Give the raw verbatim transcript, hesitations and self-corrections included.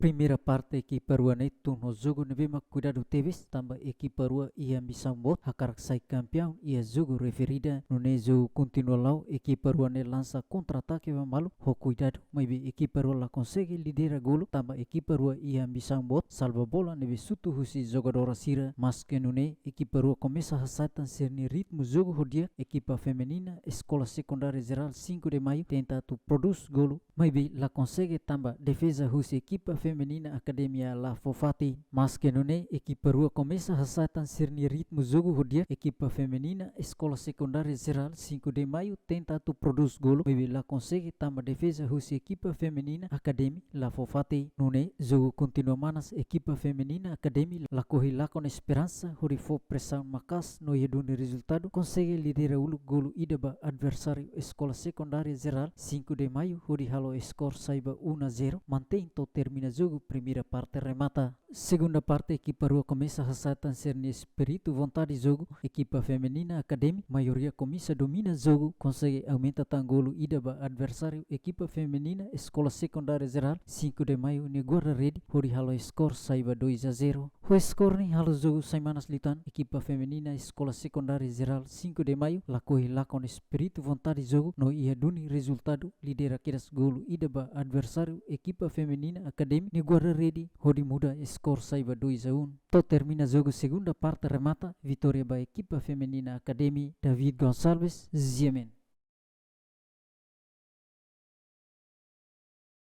Primeira parte ekipa rua ne'e tun ho jogu ne'ebé mak kuidadu tebes, tanba ekipa rua iha ambisaun boot hakarak sai kampiaun iha jogu refere ida. Nune'e jogu kontinua la'o, ekipa rua ne'e lansa kontra-atake ba malu ho kuidadu, maibé ekipa rua la konsege lidera golu, tanba ekipa rua iha ambisaun boot salva bola ne'ebé sutu husi jogadora sira. Maske nune'e, ekipa rua komesa hasa'e tan sira-nia ritmu jogu ho di'ak. Ekipa feminina Eskola Sekundária Jerál Cinco de Maio tenta atu prodús golu, maibé la konsege tanba defeza husi ekipa feminina Akademia la fó fatin. Maske nune'e, ekipa rua komesa hasa'e tan sira-nia ritmu jogu ho di'ak. Ekipa feminina Eskola Sekundária Jerál Cinco de Maio tenta atu prodús golu, maibé la konsege tanba defeza husi ekipa feminina Akademi la fó fatin. Nune'e jogu kontinua manas, ekipa feminina Akademi lakohi lakon esperansa hodi fó presaun maka'as no iha duni rezultadu konsege lidera uluk golu ida ba adversáriu Eskola Sekundária Jerál Cinco de Maio hodi halo skor sai ba um a zero, mantein to'o termina jogu, primeira parte remata. Segunda parte ekipa rua komesa hasa'e tan sira-nia espíritu vontade jogu. Ekipa feminina Akademi maioria komesa domina jogu, konsege aumenta tan golu ida ba adversáriu ekipa feminina Eskola Sekundária Jerál Cinco de Maio nia guarda-rede hodi halo skor sai ba dois a zero. Ho skor ne'e halo jogu sai manas liután, ekipa feminina Eskola Sekundária Jerál Cinco de Maio lakohi lakon espíritu vontade jogu no iha duni rezultadu lidera kedas golu ida ba adversáriu ekipa feminina Akademi nia guarda-rede hodi muda skor sai ba dois a um. To'o termina jogu, segunda parte remata, vitória ba ekipa feminina Akademi. David Gonçalves, G M N.